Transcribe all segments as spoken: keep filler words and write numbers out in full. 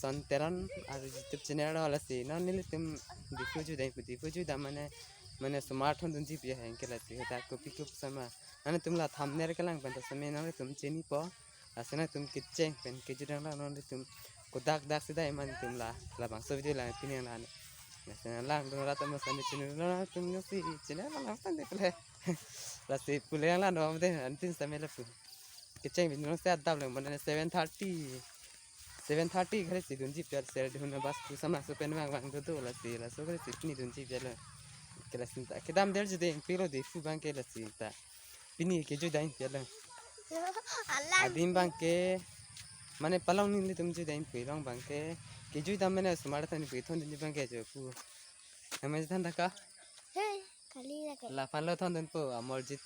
Son Teron ar YouTube channel lo lasi non nelitum Diphu jui dam, Diphu jui dam mane, mane osomar thondunji pi ahai ke lasi ta kopi kopi osomar. Nanglitum la thumbnail kelang pen ta sami nanglitum chinipo. Lasi nangtum kecheng pen kejut dam la nanglitum kodak dak si dai mane tum la, labangso video la pini la. Lasi nanglang dun rat mo sami chini lo nangtum si chini la lang sandi pule. Lasi pule lang la no de antin sami lapu. Kecheng video si adap lang mane seven thirty. Seven thirty kali si dunji pi ar ser dun bus pu sama so pen vang vang do do lasi laso kali si pini dunji pi ar lo. Ke lasi ta kedam der jide pilo Diphu abang ke lasi ta. Pini kejui dam pi ar lo. Alang. Adim abang ke mane palong nelitum jui dam pi along abang ke kejui dam mane osomar ta ni pi thondunji abang ke jo pu. Nama than ta ka? Hey, kali lagi. Laphan lo thondunpo Amarjit.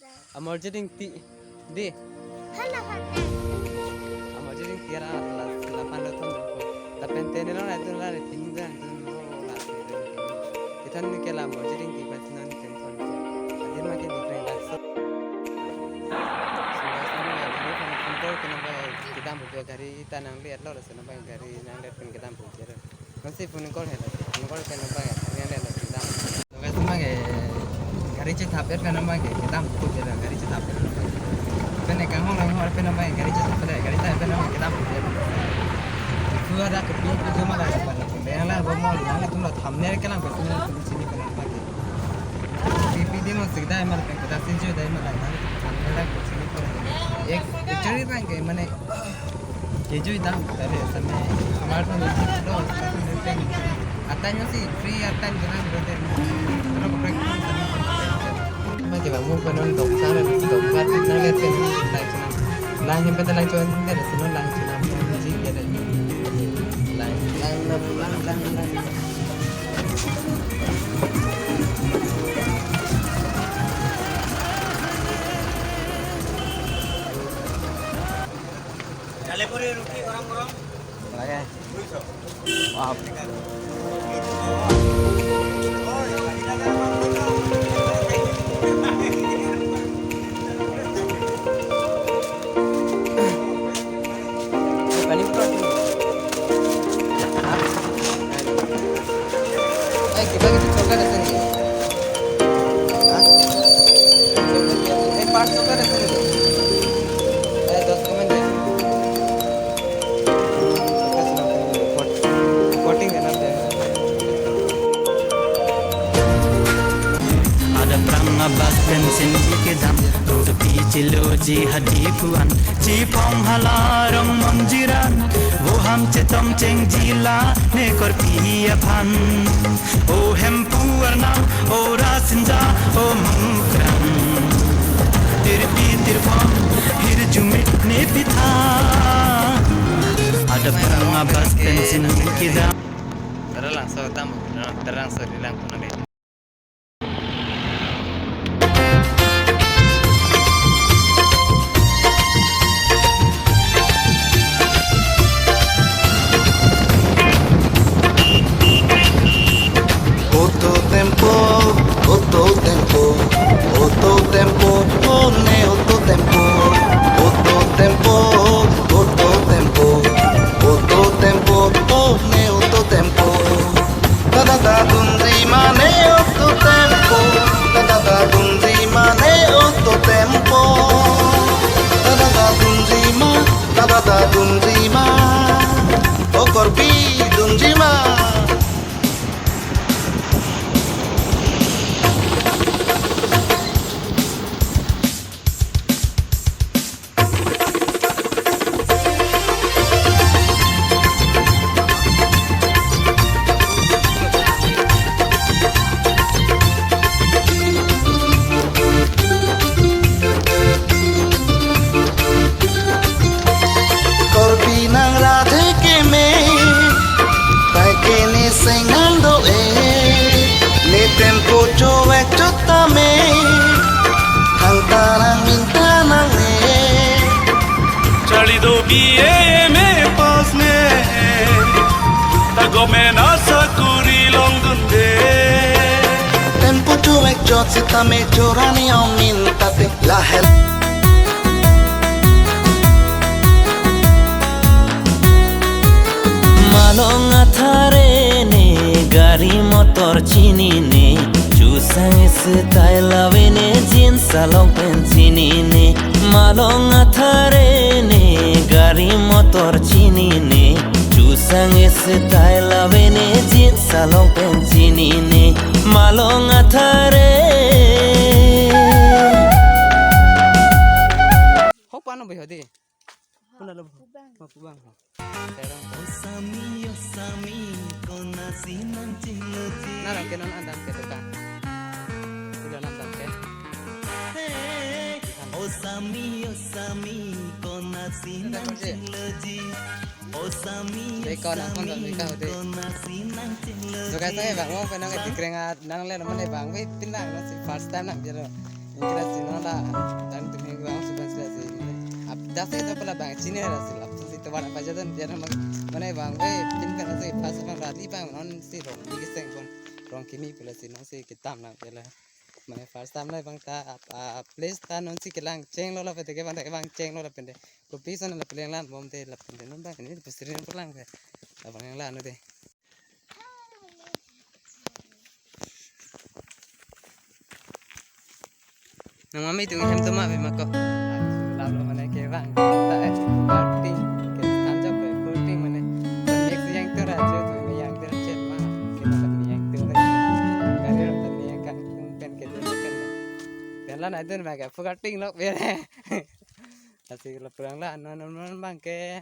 Nah. Amarjit Ingti. Di. Hala hala. Amarjit Ingti ra la, laphan lo thondunpo. Lapen tene lo na dun la re ping dan dun lo la. Kita ni ke la Amarjit Ingti pa sinon ni pen thondun. Adim ma ke di pen la so. Sudah sana gari phone call ke nang kedam pu gari ta nangli at lo la sana gari nangli pen kedam pu gari. Masih phone call hela, phone call ke nang bang, yang dia lagi dam. Tugas nang bang, gari cethap er ke nang bang, kedam tu je gari cethap er. Pen ekang hong lang hong pen nang bang, gari cethap er, gari ta pen nang bang, kedam tu je. Tu ada kopi kopi cuma ada apa lagi. Yang lah, gua mau lang, itu lo thumbnail kelang, pasti nangtum chini ke nang bang. Kopi di mau sih dai mal, pen kedam si jui dai mal, nangtum thumbnail lang, chini ke nang. Ek, actually bang, kayak mana? Kejui dam tare sami smartphone lo. Atan yo si free atan jangan berarti. Terus break. Mati bang mu penon dokar dokar nang lihat kan, lang cina. Lang yang penting lang cuan sendiri sini lang cina. Ji ya deh. Lang lang lang lang lang. Dale puri roti gorong gorong. Lagi. Duiso. Wah. Pani pura. Eh, kita kita coba ke sini. Hah? Eh, part coba ke sini. Eh, dos komen deh. Ada prang abas bensin di kedam, untuk pichiloji hadi puan, cipong halarong monjiran, woham cetong ceng jila, nekor pi aphan. O hempu arnam, o rasinja, o mukran. Tirpi tirpon, hirjumit ne pitha. Ada perang abas pensin kita. Terang so tam, terang so di lang pun ada. Auto tempo, auto tempo, auto tempo, oh ne auto tempo, auto tempo, auto tempo, auto tempo, oh ne auto tempo. Tada ta dunji mane auto tempo. Tada ta dunji mane auto tempo. Tada ta dunji ma, tada ta dunji ma. O korpi dunji ma. Korpi nang radhe keme, tai ke ne seng nang do e, ne tempo chovek chot tame, thang tarang minta nang e. Charli do B A M A pass ne, ta government asakori longdunde. Tempo chovek chot sitame chorani amin tate lahel. Malong athare ne, gari motor chinine, chusang style ave ne, jeans along pen chinine. Malong athare ne, gari motor chinine, chusang style ave ne, jeans along pen chinine. Malong athare. Hok pano bai hodi. Puna lo. Pubang. Oh, pubang. Terang. Osami, osami, kona sinang chinglo ji. Narang ke non andam ke tukang. Udah andam ke. Hey, osami, osami, kona sinang chinglo ji. Osami, dei ko nang pon osami, dei ka ho dei, kona sinang chinglo ji. Dokai sai bang mo penang ke tikreng at nang le mane bang ave pinang nasi first time nang jero. Ingkira si non la, dan tumi bang suban sila si. Ap, dase to pala bang chini la si lap si to bang paja dan biar mang, mane bang ave pin kan si pas bang rati bang non si rong, di seng bang rong kimi pula si non si kitam nang pula. Mane first time nang bang ta ap, ap, place ta non si kelang chenglo la pete ke bang ta ke bang chenglo la pende. Kopi sana la peleng lan bom te la pende non bang ini pesiri pulang ke. La bang yang lan de. Nang mami tung hem tuma be mako. Lalo mane ke bang. Ta eh, party ke thanjok ke party mane. Next yang tu raja tu yang tercet ma. Kita ni yang tu. Kali ni yang kan pen ke tu kan. Pen la na dun ma ka pu cutting lok be. Asi la pulang la non non non bang ke.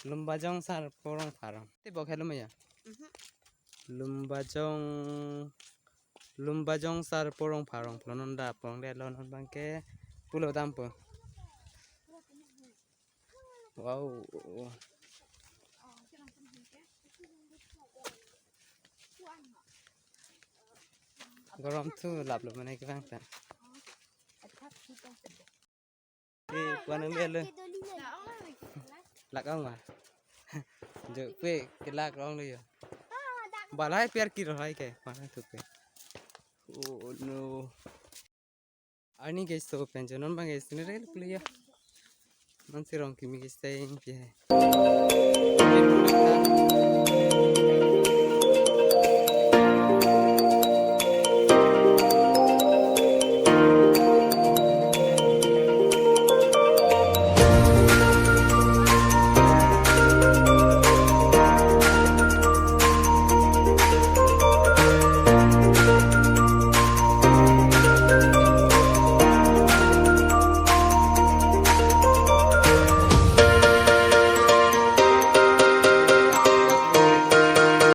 Lumbajong Sarpo Rongpharong. Ti bok helum ya. Mhm. Lumbajong, Lumbajong Sarpo Rongpharong pulo non da pong de lo non bang ke pulo dampo. Wow. Gorom thu lap lo mane ke bang ta. Eh, kuan ang dia lo. Lak ang ma. Jo pe ke lak rong lo yo. Balai piar kilo hai ke, mana tu pe. Oh no. Arni guys, to pen jo non bang guys, ni rel puli ya. Man si rong kimi guys, teng pi hai.